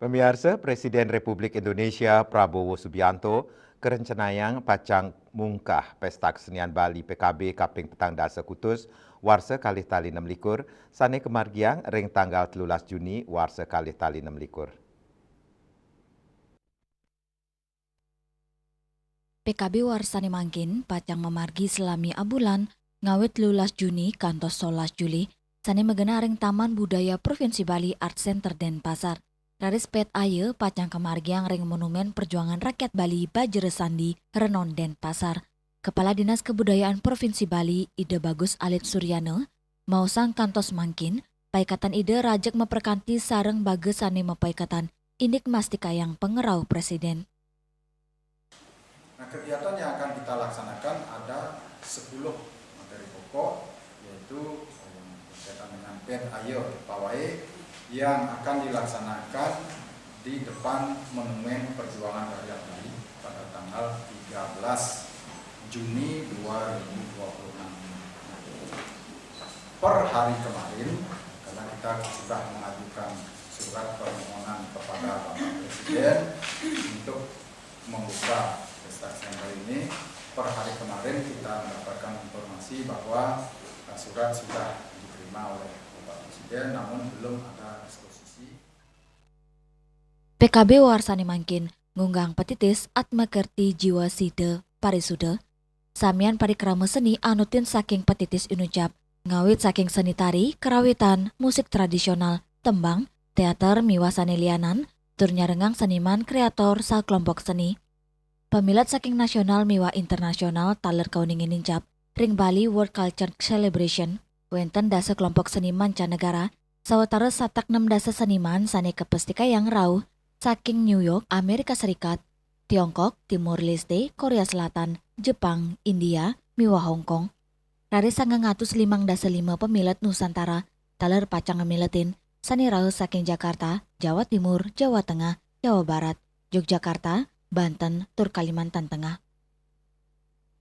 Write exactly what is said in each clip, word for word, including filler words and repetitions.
Pamiarsa, Presiden Republik Indonesia Prabowo Subianto karencanayang pacang mungkah Pesta Kesenian Bali P K B kaping petang dasa kutus warsa kalih tali nem likur, sane kamargiang ring tanggal telulas Juni warsa kalih tali nem likur. P K B warsane mangkin pacang mamargi salami abulan, ngawit telulas Juni kantos solas Juli, sane magenah ring Taman Budaya Provinsi Bali Art Center Denpasar. Raris Pet Aye pacang kamargiang ring Monumen Perjuangan Rakyat Bali Bajra Sandi, Renon, Denpasar. Kepala Dinas Kebudayaan Provinsi Bali, Ida Bagus Alit Suryana, maosang kantos mangkin, paikatan Ida rajeg maprekanti sareng baga sane mapaikatan indik mastikayang pangrauh Presiden. Nah, kegiatan yang akan kita laksanakan ada sepuluh materi pokok, yaitu yang berkaitan dengan Pet Aye pawai yang akan dilaksanakan di depan Monumen Perjuangan Rakyat Bali pada tanggal tiga belas Juni dua ribu dua puluh enam. Per hari kemarin, karena kita sudah mengajukan surat permohonan kepada Bapak Presiden untuk membuka Pesta Kesenian Bali ini, per hari kemarin kita mendapatkan informasi bahwa, eh, surat sudah diterima oleh Bapak Presiden, namun belum ada disposisi. P K B warsane mangkin ngunggahang patitis Atma Kerti Jiwa Sida Parisuda. Samian parikrama seni anutin saking patitis inucap, ngawit saking seni tari, karawitan, musik tradisional, tembang, teater, miwah sane lianan, tur nyarengang seniman kreator sakelompok seni. Pamilet saking nasional miwah internasional taler kauningin nincap ring Bali World Culture Celebration, wenten dasa kelompok seni mancanegara, sawatara satak nem dasa seniman sane kapestikayang rauh saking New York, Amerika Serikat, Tiongkok, Timor Leste, Korea Selatan, Jepang, India, miwah Hong Kong. Raris sangang atus limang dasa lima pamilet Nusantara taler pacang ngamiletin sane rauh saking Jakarta, Jawa Timur, Jawa Tengah, Jawa Barat, Yogyakarta, Banten, tur Kalimantan Tengah.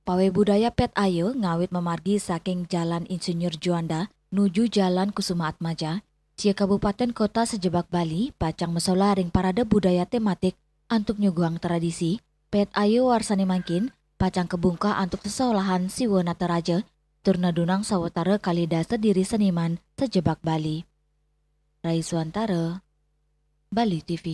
Pawai budaya Pet Aye ngawit mamargi saking Jalan Insinyur Juanda nuju Jalan Kusuma Atmaja, cia kabupaten kota sajebag Bali pacang masolah ring parade budaya tematik antuk nyuguhang tradisi. Pet Aye warsane mangkin pacang kabungkah antuk sesolahan Siwa Nataraja tur nadunang sawatara kalih dasa diri seniman sajebag Bali. Rai Suantara, Bali T V.